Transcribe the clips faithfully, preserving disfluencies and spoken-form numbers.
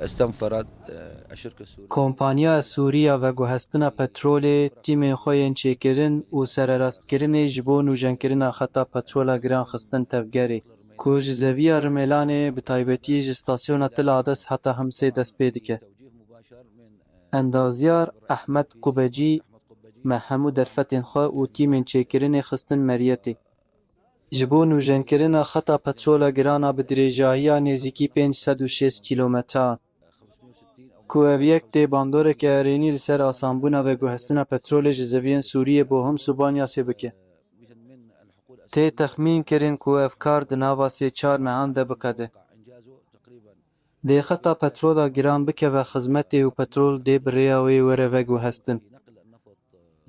استنفرت، آه، الشركة السورية. Kompanya Sûrî ya Veguhestina Petrolê tîmên xwe yên çêkirin û sererastkirinê ji bo nûjenkirina xeta petrola giran xistin tevgerê, ku ji zeviya Rimêlanê, bi taybetî ji stasyona Til Ades heta Himsê dest pê dike. Endazyar Ehmed Qubecî me hemû derfetên xwe û tîmên çêkirinê xistin Meriyetê. Ji bo nûjenkirina xeta petrola giran a bi dirêjahiya nêzîkî pênc sed û şêst kîlometran, ku ev yek tê bandoreke erênî li ser asanbûna veguhestina petrolê ji zeviyên Sûriyê bo Hims û Banyasê bike. Tê texmîn kirin ku ev kar di nava sê çar mehan de biqede. Dê xeta petrola giran bikeve xizmetê û petrol dê bi rêya wê were veguhestin.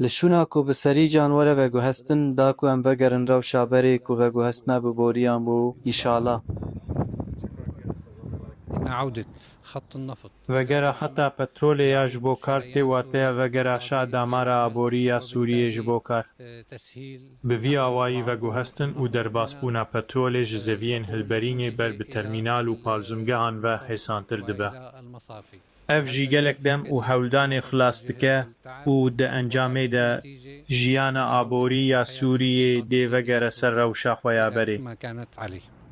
Li şûna ku bi serîcan were veguhestin, da ku em vegerin rewşa berê ku veguhestina bi boriyan bû, îşala. إن عودة خط النفط Vegera xeta petrolê ya ji bo kar tê wateya vegera şa damara aborî ya Sûriyê ji bo kar. تسهيل Bi vî awayî veguhestin û derbasbûna petrolê ji zeviyên hilberînê ber bi termînal û parzûngehan ve hêsantir dibe. إلى المصافي. Ev jî gelek dem û hewldanê xilas dike û di encamê de jiyana aborî ya Sûriyê dê vegere ser rewşa xwe ya berê. ما كانت عليه.